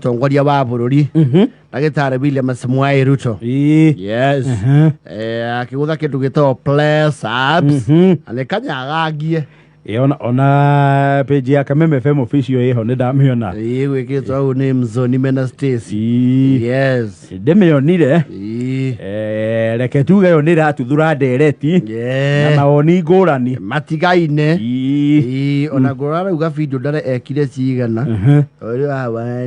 Mũtongoria wa bũrũri ndagĩtarĩ William Samoei Ruto. Yes. Akĩgũtha kĩndũ gĩtagwo press ups na nĩ kanyagagie. Ĩ, ona page ya Kameme FM official ĩho nĩ ndamĩona. Ĩĩ, gwĩkĩtwo hau nĩ Mzoni mena Stacy. Yes. Ndĩmĩonire. Reke tuge ĩyo nĩ ĩratuthũra ndereti na mawoni ngũrani. Matigaine. Ĩĩ, ona ngũrora rĩu video ndare ekire cigana. Ũrĩa wa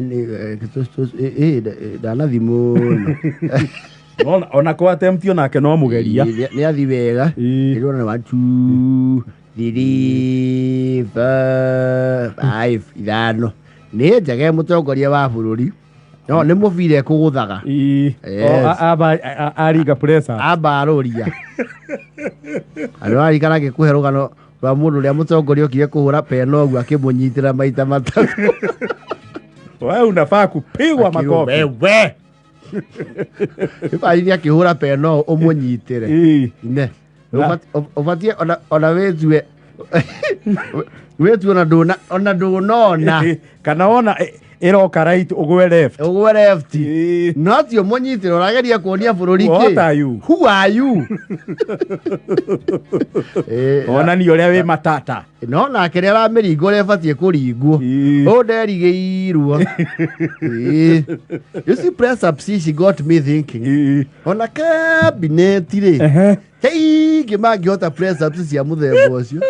ndanathi mũno. Ona kwa attempt onake no mũgeria. Ĩĩ, nĩ athi wega. Ĩrona nĩ 1 2 3 4 5 ithano. Nĩ njege mũtongoria wa bũrũri. No nĩ mũbira ekũgũthaga. Yes. Aringa pressure. Ambarũria. Andũ arikara ngĩkũhe rũgano rwa mũndũ ũrĩa mũtongoria okire kũhũra peno ũguo akĩmũnyitĩra maita matatũ. Wewe unafaa kupigwa Akiuga, makofi. Wewe. Ibari akĩhũra peno ũmũnyitĩre. Ine. Ũbatiĩ ona wĩtue wĩtue ona ndũna ona ndũnona. Kana wona ĩroka right ũgwe left. Ũgwe left. No ti ũmũnyitĩre ũrageria kuonia bũrũri kĩ. What are you? Who are you? Onania ũrĩa wĩ matata. No nake nĩ aramĩringa ũrĩa ĩbatiĩ kũringwo. Ũũ nderigĩirwo. Ĩĩ. You see press ups ici got me thinking. Ona cabinet rĩ. Kaingĩ mangĩhota press ups cia mũthemba ũcio.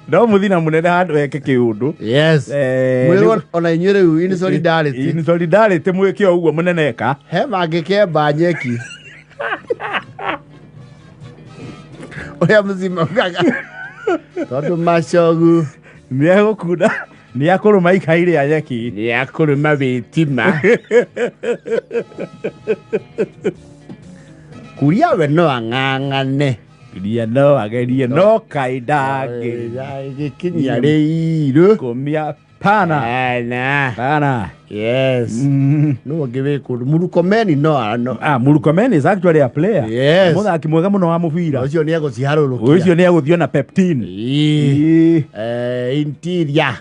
No mũthina mũnene handũ eke kĩũndũ. Yes. Mwĩrwo ona inyuĩ rĩu in solidarity. In solidarity mwĩke o ũguo mũnene eka. He mangĩkemba nyeki. Ũrĩa mũcima ugaga. Tondũ macogu. Nĩ egũkunda nĩ akũrũma ikai rĩa nyeki. Nĩ akũrũma witima. Kuria we no ang'ang'ane. Kuria no agerie no kaĩ ndangĩ. Gĩkinyia rĩirũ. Kũmia pana. Pana. Pana. Yes. No ũngĩ wĩ kũndũ. Mũrukomeni no no. Ah, Murkomen is actually a player. Yes. Mũthaki mwega mũno wa mũbira. Ũcio nĩ egũciharũrũkia. Ũcio nĩ egũthiĩ na peptin. Interior.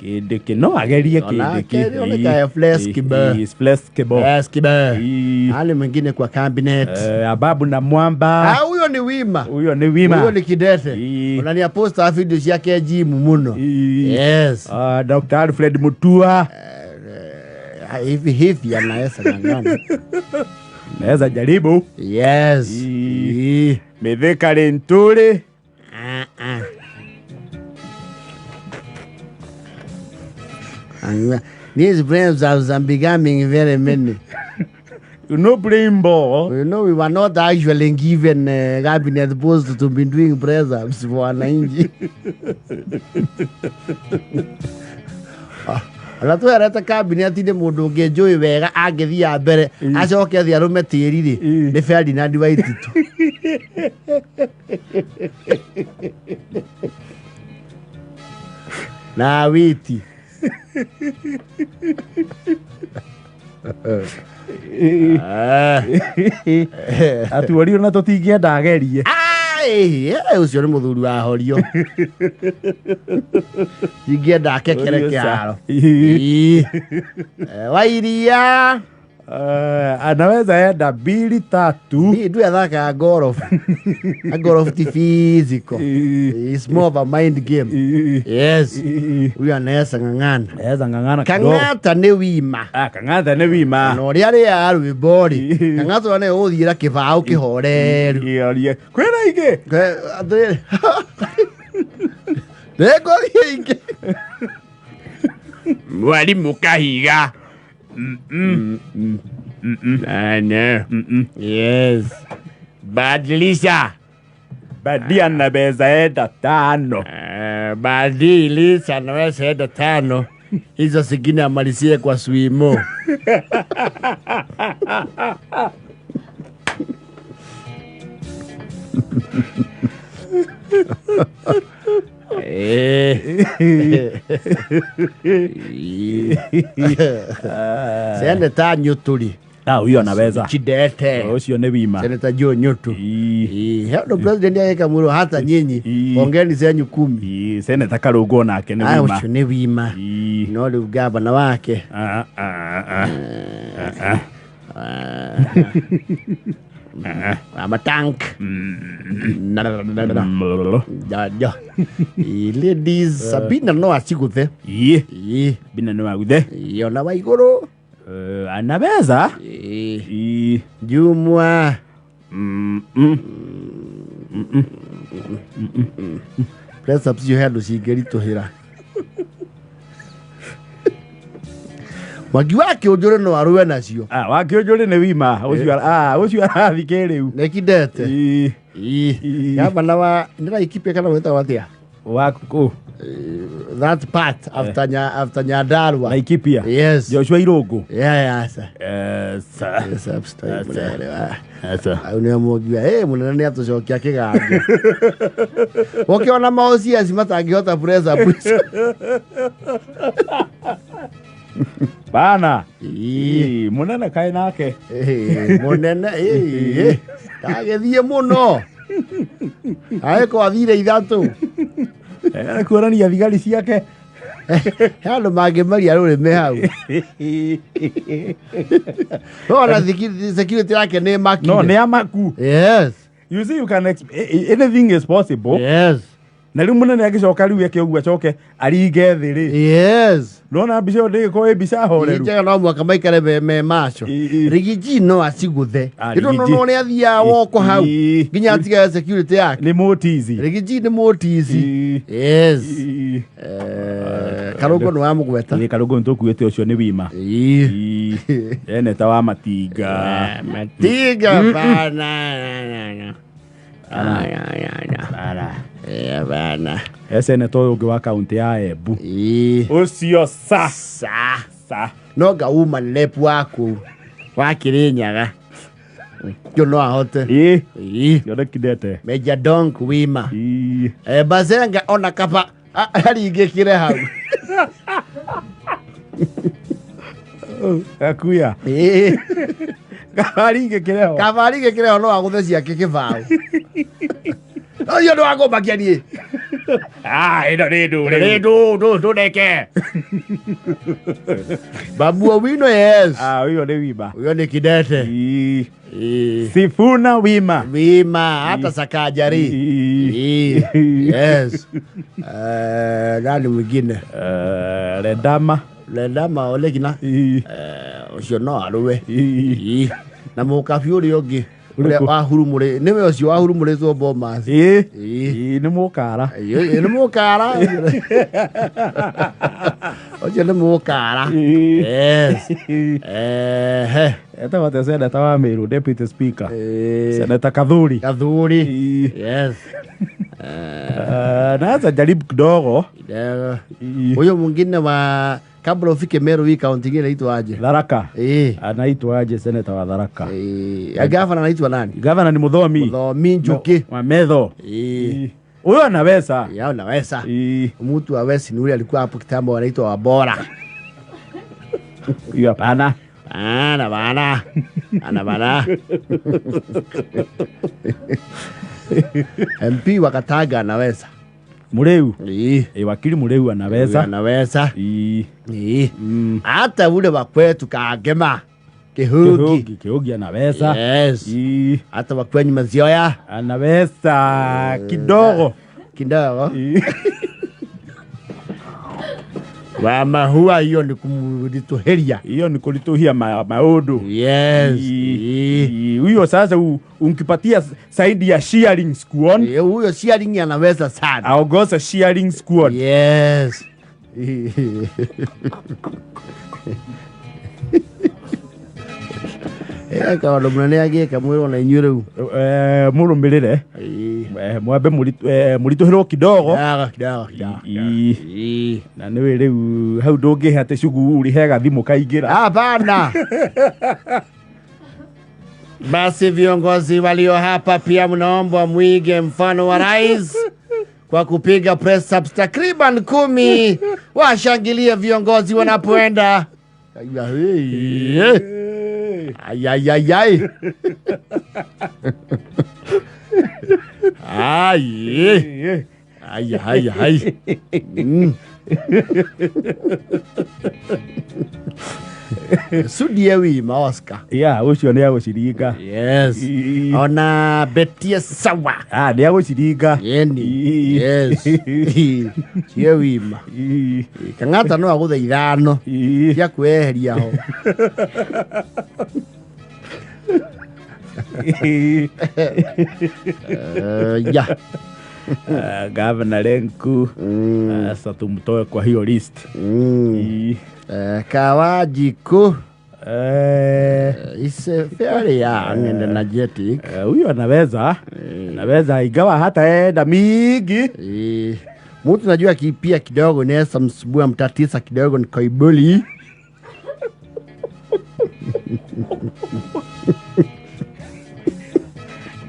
Kĩndĩkĩ no agerie Onake kĩndĩkĩ. nĩoneka e flexible. He is flexible. Flexible. Ali mwingine kwa cabinet. Ababu na Mwamba. Ah, huyo ni wima. Huyo ni wima. Huyo ni kidete. Ona ni aposta video ciake gym muno. Yes. Dr. Alfred Mutua. Hivi hivi anaweza ng'ang'ana. Naweza jaribu. Yes. Mithika Linturi. Ah, ah. And these brains are becoming very many. You know playing ball. You know, we were not actually given cabinet post to be doing press ups for wananchi. Ona twerete cabinet nĩ mũndũ ũngĩ njũĩ wega angĩthiĩ mbere acoke athiĩ arũme tĩri rĩ nĩ Ferdinand Waititu. Na Witi. Atuorio na tũtingĩenda agerie. Ai, ũcio nĩ mũthuri wa horio. Ingĩenda akekere kĩharo. Ĩĩ. Wairia. Anaweza enda mbili tatu. Ndu athakaga golf. Golf ti physical. It's more of a mind game. Yes. Huyu anaweza ng'ang'ana. Anaweza ng'ang'ana kidogo. Kang'ata nĩ wima. Ah, Kang'ata nĩ wima. Na ũrĩa arĩaga rwĩmbo rĩ, Kang'ata ũrĩa nĩwe ũgũthiĩra kĩbaũ kĩhoreru. Kĩorie. Kwĩna ingĩ? Nĩngũthiĩ ingĩ. Mwalimu Kahiga. Nane. Yes. Badilisha. Badia anaweza enda tano. Badilisha anaweza enda tano. Hizo zingine amalizie kwa swimo. Seneta Nyuturi. Ah, huyo anaweza. Chidete. Ũcio nĩ wima. Seneta Joe Nyutu. Ndo president yake Kamuru hata nyinyi ongeni zenyu 10. Seneta Karungo nake nĩ Ah, wima. ũcio nĩ wima. No rĩu gavana wake. Ah, ah, ah. Ah, ah. Wa matank. Jaja. Ladies, Sabina no aciguthe. Ii. Ii. Bina nĩ waguthe. Ii, ona wa igũrũ. Anaweza. Ii. Ii. Jumwa. Mm, mm. Press ups icio he andũ cingĩritũhĩra. Mwangi wa kĩũnjũrĩ no arũe nacio. Ah, wakĩũnjũrĩ nĩ wima ũcio ũcio arathi kĩrĩu. Nĩkindete. Ii. Ii. Ii. Gavana wa nĩ Laikipia kana wĩtagwo atĩa? Wa kũ? That part after nya after Nyandarua. Laikipia. Yes. Joshua Irũngũ. Yeah, yeah, sir. Sa. Yes, upstairs, mũnene wa. Asa. Au nĩo mwangiwa ĩ mũnene nĩ atũcokia kĩganjo. Ũkĩona ma OCS matangĩhota press up icio. Bana. Ii. Ii, mũnene kaĩ nake. Ĩ, mũnene ĩ, ĩ, ndagĩthiĩ mũno agĩkorwo athire ithatũ. Kuonania thigari ciake. He andũ mangĩmeria rũrĩmĩ hau. Ona security yake nĩ makire. No, nĩ amaku. Yes. You see, you can anything is possible. Yes. Na rĩu mũnene agĩcoka rĩu eke ũguo acoke aringe thĩ rĩ. Yes. Nona mbica ĩyo ndĩgĩkorwo ĩ mbica horeru. Njega no mũhaka maikare me macho. Ii. Rigiji no acigũthe. Ah, Ĩno no Rigiji. no nĩ athiaga woko hau Ii. nginya atigage security yake. Nĩ mũtizi. Rigiji nĩ mũtizi. Ii. Yes. Ii. Karũngũ nĩ wamũgweta. Ĩ, Karũngũ nĩ tũkuĩte ũcio nĩ wima. Ii. Ii. Ene ta wa matinga. Matinga bana. Bana. Eh, bana. He seneta ũyũ ũngĩ wa kaũntĩ ya Embu. Ii. Ũcio sa. Sa. Sa. No ngauma lep waku wa Kirinyaga. Kĩo no ahote. Ii. Ii. Yonekindete. Major Donk wima. Ii. Bazenga ona kaba aringĩkire hau. Gakuya. Ii. Karingĩkĩre ho. Kaba aringĩkire ho no agũthe ciake kĩbaũ. Ũcio ndũ wakũmakia niĩ. Ah, ĩno nĩ ndũrĩrĩ. Ndũ ndũ ndũneke. Babu Owino yes. Ah, ũyũ nĩ wima. Huyo ni kidete. Ii. Ii. Sifuna wima. Wima hata Sakajari. Ii. Ii. Yes. Nani mwingine? Redama. Lendama Olegina. Ii. Ũcio no arũe. Ii. Ii. Na mũkabi ũrĩa ũngĩ ũrĩa Ũrĩkũ? wahurumũrĩ nĩwe ũcio wahurumũrĩtwo Bomas. Ii. Ii. Ii, nĩ mũkara. Ii, nĩ mũkara. Ũcio nĩ mũkara. Ii. Yes. Ehe. Etagwo atĩa seneta wa Meru, deputy speaker. Ii. Seneta Kathuri. Kathuri. Ii. Yes. Naweza jaribu kidogo. Kidogo. Ii. Huyo mwingine wa kabla ufike Meru hii kaunti ingine inaitwa aje? Tharaka. Eh. Anaitwa aje seneta wa Tharaka? Eh, gavana anaitwa nani? Gavana ni Muthomi. Muthomi Njuki. Wa Metho. Eh. Huyo anaweza. Ya unaweza. Ii. Mtu wa West ni ule alikuwa hapo kitambo anaitwa Wabora. Hiyo hapana. Bana bana. Bana bana. MP wa Kataga anaweza. Mureu. Eh. Wakili Mureu anaweza. Anaweza. Ii. Eh. Mm. Hata ule wa kwetu Kagema. Kihugi. Kihugi, Kihugi anaweza. Yes. Ii. Hata wa kwenyu Mazioya. Anaweza kidogo. Kidogo. Ii. Wa mahua hiyo ni kumrituheria. Hiyo ni kulituhia maundu. Yes. Ii. Ii. Huyo sasa unkipatia saidi ya shearing squad. Huyo shearing anaweza sana. Aongoza shearing squad. Yes. Kaũndũ mũnene agĩka mwĩrwo na inyuĩ rĩu. Mũrũmĩrĩre. Mwambe mũritũhĩrwo kidogo. Kidogo, kidogo, kidogo. Ii. Ii. Na nĩwĩ rĩu hau ndũngĩhe atĩ cuguri he gathimũ kaingĩra. Hapana. Basi viongozi walio hapa pia mnaombwa mwige mfano wa rais kwa kupiga press ups takriban 10. Washangilie viongozi wanapoenda. Ay, ay, ay, ay. Ay. Ay, ay, ay. Sudie wima Oscar. Ya ũcio nĩ agũciringa. Yes. Ii. Ona Betie sawa. Ah, nĩ agũciringa. Yeni. Ii. Yes. Cie wima. Ii. Kang'ata no agũthe ithano Ii. cia kwĩyeheria ho. Ii. Ya. Ah, Gavana Lenku sasa tumtoe kwa hiyo list. Ii. Kawanjikũ Eh, is fairly young and energetic. Huyo anaweza ingawa hataenda mingi. Mtu najua kipia kidogo naweza msubua mtatisa kidogo ni Koibuli.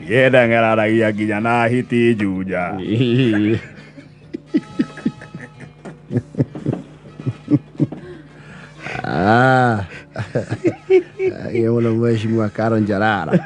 Yenda ng'araragia nginya na hiti Juja. Ah. Yeye mheshimiwa Karo Njarara.